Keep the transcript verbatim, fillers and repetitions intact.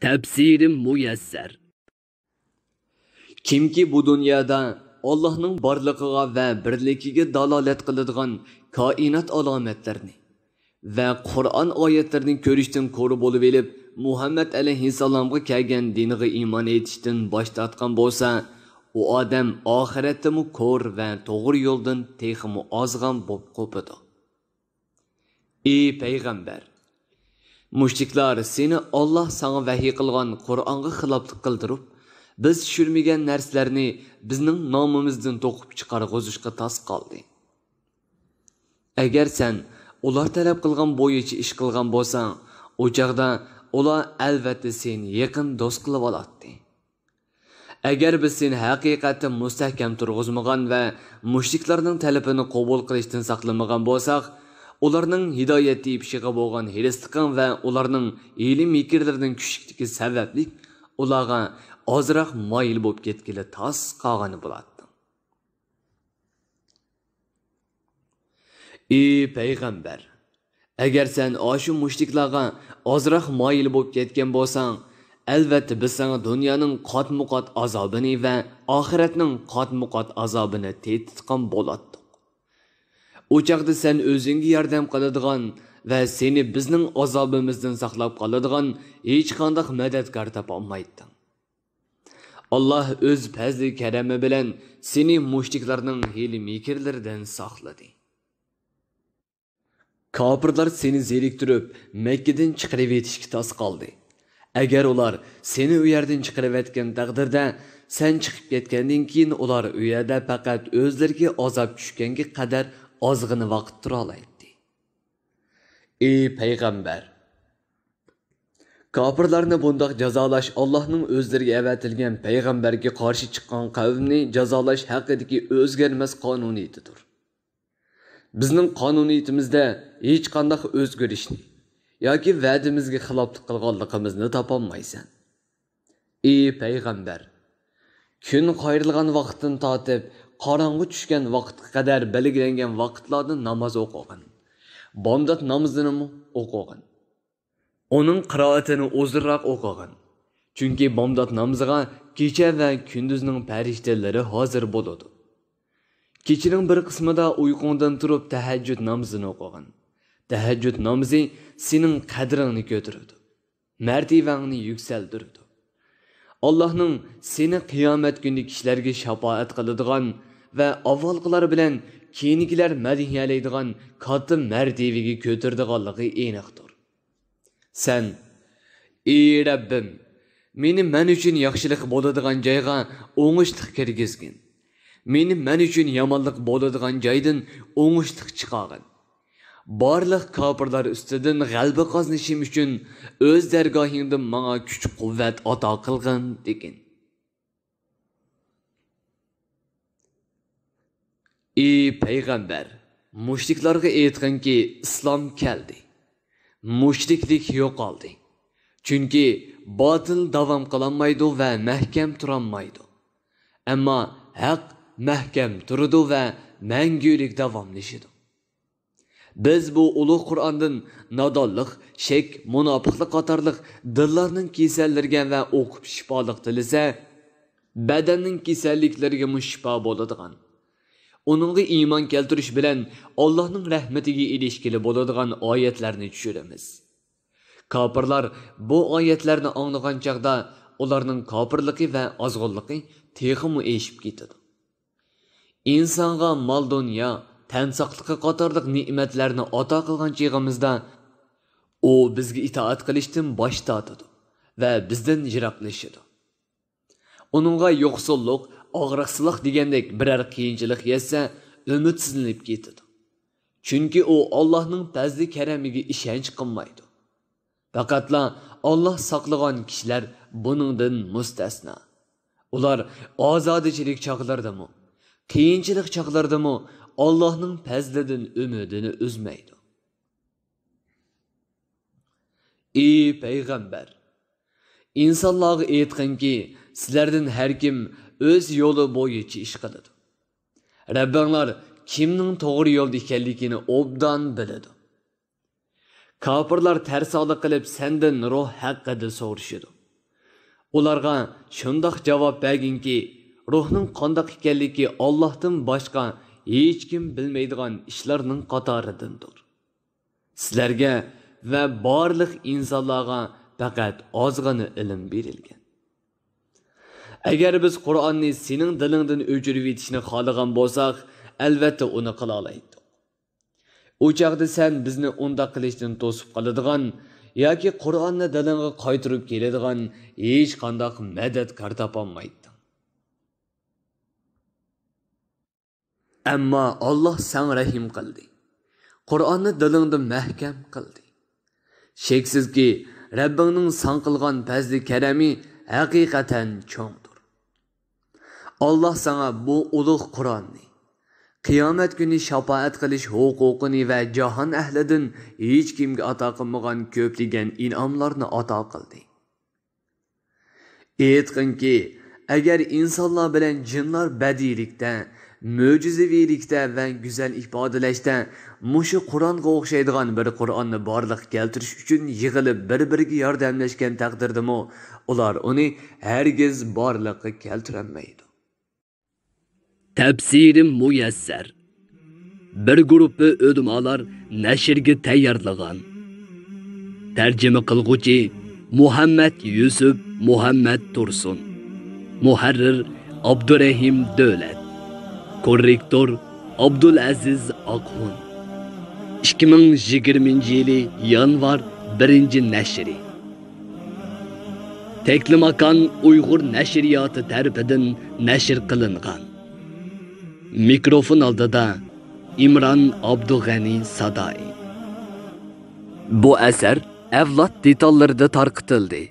تەپسىرى مۇيەسسەر. كىمكى بۇ دۇنيادا ئاللاھنىڭ بارلىقىغا ۋە بىرلىكىگە دالالەت قىلىدىغان كائىنات ئالامەتلىرىنى ۋە قۇرئان ئايەتلىرىنى كۆرۈشتىن كور بولۇۋېلىپ، مۇھەممەد ئەلەيھىسسالامغا كەلگەن دىنىغا ئىمان ئېيتىشتىن باش تارتقان بولسا، ئۇ ئادەم ئاخىرەتتىمۇ كور ۋە توغرا يولدىن تېخىمۇ ئازغان بولۇپ قوپىدۇ. ئى پەيغەمبەر! مۇشرىكلار سېنى ئاللاھ ساڭا ۋەھىي قىلغان قۇرئانغا خىلاپلىق قىلدۇرۇپ، بىز چۈشۈرمىگەن نەرسىلەرنى بىزنىڭ نامىمىزدىن توقۇپ چىقارغۇزۇشقا تاس قالدى. ئەگەر سەن ئۇلار تەلەپ قىلغان بويىچە ئىش قىلغان بولساڭ، ئۇ چاغدا ئۇلار ئەلۋەتتە سېنى يېقىن دوست قىلىۋالاتتى. ئەگەر بىز سېنى ھەقىقەتەن مۇستەھكەم تۇرغۇزمىغان ۋە مۇشرىكلارنىڭ تەلىپىنى قوبۇل قىلىشتىن ساقلىمىغان بولساق، ئۇلارنىڭ ھىدايەت تېپىشىغا بولغان ھېرىسلىقىڭ ۋە ئۇلارنىڭ ھىيلە-مىكىرلىرىنىڭ كۈچلۈكلۈكى سەۋەبلىك ئۇلارغا ئازراق مايىل بولۇپ كەتكىلى تاس قالغىنى بولاتتىڭ. ئى پەيغەمبەر! ئەگەر سەن ئاشۇ مۇشرىكلارغا ئازراق مايىل بولۇپ كەتكەن بولساڭ، ئەلۋەتتە بىز ساڭا دۇنيانىڭ قاتمۇقات ئازابىنى ۋە ئاخىرەتنىڭ قاتمۇقات ئازابىنى تېتىتقان بولاتتۇق. ئۇ چاغدا سەن ئۆزۈڭگە ياردەم قىلىدىغان ۋە سېنى بىزنىڭ ئازابىمىزدىن ساقلاپ قالىدىغان ھېچقانداق مەدەتكار تاپالمايتتىڭ. ئاللاھ ئۆز پەزلى-كەرىمى بىلەن سېنى مۇشرىكلارنىڭ ھىيلە-مىكىرلىرىدىن ساقلىدى. كاپىرلار سېنى زېرىكتۈرۈپ، مەككىدىن چىقىرىۋېتىشكە تاس قالدى. ئەگەر ئۇلار سېنى ئۇ يەردىن چىقىرىۋەتكەن تەقدىردە، سەن چىقىپ كەتكەندىن كېيىن ئۇلار ئۇ يەردە پەقەت ئۆزلىرىگە ئازاب چۈشكەنگە قەدەر ئازغىنە ۋاقىت تۇرالايتتى. ئى پەيغەمبەر! كاپىرلارنى بۇنداق جازالاش ئاللاھنىڭ ئۆزلىرىگە ئەۋەتىلگەن پەيغەمبەرگە قارشى چىققان قەۋمنى جازالاش ھەققىدىكى ئۆزگەرمەس قانۇنىيىتىدۇر. بىزنىڭ قانۇنىيىتىمىزدە ھېچقانداق ئۆزگىرىشنى ياكى ۋەدىمىزگە خىلاپلىق قىلغانلىقىمىزنى تاپالمايسەن. ئى پەيغەمبەر! كۈن قايرىلغان ۋاقىتتىن تارتىپ قاراڭغۇ چۈشكەن ۋاقىتقا قەدەر بەلگىلەنگەن ۋاقىتلاردا ناماز ئوقۇغىن. بامدات نامىزىنىمۇ ئوقۇغىن. ئۇنىڭ قىرائىتىنى ئۇزۇنراق ئوقۇغىن. چۈنكى بامدات نامىزىغا كېچە ۋە كۈندۈزنىڭ پەرىشتىلىرى ھازىر بولىدۇ. كېچىنىڭ بىر قىسمىدا ئۇيقۇڭدىن تۇرۇپ تەھەججۇد نامىزىنى ئوقۇغىن. تەھەججۇد نامىزى سېنىڭ قەدرىڭنى كۆتۈرىدۇ، مەرتىۋەڭنى يۈكسەلدۈرىدۇ. ئاللاھنىڭ سېنى قىيامەت كۈنى كىشىلەرگە شاپائەت قىلىدىغان ۋە ئاۋۋالقىلار بىلەن كېيىنكىلەر مەدھىيەلەيدىغان كاتتا مەرتىۋىگە كۆتۈرىدىغانلىقى ئېنىقتۇر. سەن، ئى رەببىم، مېنى مەن ئۈچۈن ياخشىلىق بولىدىغان جايغا ئوڭۇشلۇق كىرگۈزگىن. مېنى مەن ئۈچۈن يامانلىق بولىدىغان جايدىن ئوڭۇشلۇق چىقارغىن. بارلىق كاپىرلار ئۈستىدىن غەلىبە قازىنىشىم ئۈچۈن ئۆز دەرگاھىڭدىن ماڭا كۈچ-قۇۋۋەت ئاتا قىلغىن، دېگىن. ئى پەيغەمبەر، مۇشرىكلارغا ئېيتقىنكى، ئىسلام كەلدى. مۇشرىكلىك يوقالدى. چۈنكى باتىل داۋام قىلالمايدۇ ۋە مەھكەم تۇرالمايدۇ. ئەمما ھەق مەھكەم تۇرىدۇ ۋە مەڭگۈلۈك داۋاملىشىدۇ. بىز بۇ ئۇلۇغ قۇرئاندىن نادانلىق، شەك، مۇناپىقلىق قاتارلىق دىللارنىڭ كېسەللىرىگە ۋە ئوقۇپ شىپالىق تىلىسە، بەدەننىڭ كېسەللىكلىرىگىمۇ شىپا بولىدىغان، ئۇنىڭغا ئىمان كەلتۈرۈش بىلەن ئاللاھنىڭ رەھمىتىگە ئېرىشكىلى بولىدىغان ئايەتلەرنى چۈشۈرىمىز. كاپىرلار بۇ ئايەتلەرنى ئاڭلىغان چاغدا ئۇلارنىڭ كاپىرلىقى ۋە ئازغۇنلۇقى تېخىمۇ ئېشىپ كېتىدۇ. ئىنسانغا مال-دۇنيا، تەن ساقلىقى قاتارلىق نېمەتلەرنى ئاتا قىلغان چېغىمىزدا، ئۇ بىزگە ئىتائەت قىلىشتىن باش تارتىدۇ ۋە بىزدىن يىراقلىشىدۇ. ئۇنىڭغا يوقسۇللۇق، ئاغرىقسىزلىق دېگەندەك بىرەر قىيىنچىلىق يەتسە، ئۈمىدسىزلىنىپ كېتىدۇ. چۈنكى ئۇ ئاللاھنىڭ پەزلى-كەرەمىگە ئىشەنچ قىلمايدۇ. پەقەتلا ئاللاھ ساقلىغان كىشىلەر بۇنىڭدىن مۇستەسنا. ئۇلار ئازادىچىلىك چاغلىرىدىمۇ، قىيىنچىلىق چاغلىرىدىمۇ ئاللاھنىڭ پەزلىدىن ئۈمىدىنى ئۈزمەيدۇ. ئى پەيغەمبەر! ئىنسانلارغا ئېيتقىنكى، سىلەردىن ھەركىم ئۆز يولى بويىچە ئىش قىلىدۇ. رەببىڭلار كىمنىڭ توغرا يولدا ئىكەنلىكىنى ئوبدان بىلىدۇ. كاپىرلار تەرسالىق قىلىپ سەندىن روھ ھەققىدە سورىشىدۇ. ئۇلارغا شۇنداق جاۋاب بەرگىنكى، روھنىڭ قانداق ئىكەنلىكى ئاللاھتىن باشقا ھېچكىم بىلمەيدىغان ئىشلارنىڭ قاتارىدىندۇر. سىلەرگە ۋە بارلىق ئىنسانلارغا پەقەت ئازغىنا ئىلىم بېرىلگەن. ئەگەر بىز قۇرئاننى سېنىڭ دىلىڭدىن ئۆچۈرۈۋېتىشنى خالىغان بولساق، ئەلۋەتتە ئۇنى قىلالايتتۇق. ئۇ چاغدا سەن بىزنى ئۇنداق قىلىشتىن توسۇپ قالىدىغان ياكى قۇرئاننى دىلىڭغا قايتۇرۇپ كېلىدىغان ھېچقانداق مەدەتكار تاپالمايتتىڭ. ئەمما ئاللاھ ساڭا رەھىم قىلدى. قۇرئاننى دىلىڭدا مەھكەم قىلدى. شەكسىزكى، رەببىڭنىڭ ساڭا قىلغان پەزلى-كەرەمى ھەقىقەتەن چوڭدۇر. ئاللاھ ساڭا بۇ ئۇلۇغ قۇرئاننى، قىيامەت كۈنى شاپائەت قىلىش ھوقۇقىنى ۋە جاھان ئەھلىدىن ھېچكىمگە ئاتا قىلمىغان كۆپلىگەن ئىنئاملارنى ئاتا قىلدى. ئېيتقىنكى، ئەگەر ئىنسانلار بىلەن جىنلار بەدىئىيلىكتە، مۆجىزىۋىلىكتە ۋە گۈزەل ئىپادىلەشتە مۇشۇ قۇرئانغا ئوخشايدىغان بىر قۇرئاننى بارلىققا كەلتۈرۈش ئۈچۈن يىغىلىپ بىر-بىرىگە ياردەملەشكەن تەقدىردىمۇ، ئۇلار ئۇنى ھەرگىز بارلىققا كەلتۈرەلمەيدۇ. تەپسىرى مۇيەسسەر. بىر گۇرۇپپا ئۆلىمالار نەشرگە تەييارلىغان. تەرجىمە قىلغۇچى مۇھەممەد يۈسۈپ مۇھەممەد تۇرسۇن. مۇھەررىر ئابدۇرەھىم دۆلەت. كوررېكتور ئابدۇلئەزىز ئاقخۇن. ئىككى مىڭ يىگىرمىنچى يىلى يانۋار بىرىنچى نەشرى. تەكلىماكان ئۇيغۇر نەشرىياتى تەرىپىدىن نەشر قىلىنغان. مىكروفون ئالدىدا ئىمران ئابدۇغەنى سادائى. بۇ ئەسەر ئەۋلاد دېتاللىرىدا تارقىتىلدى.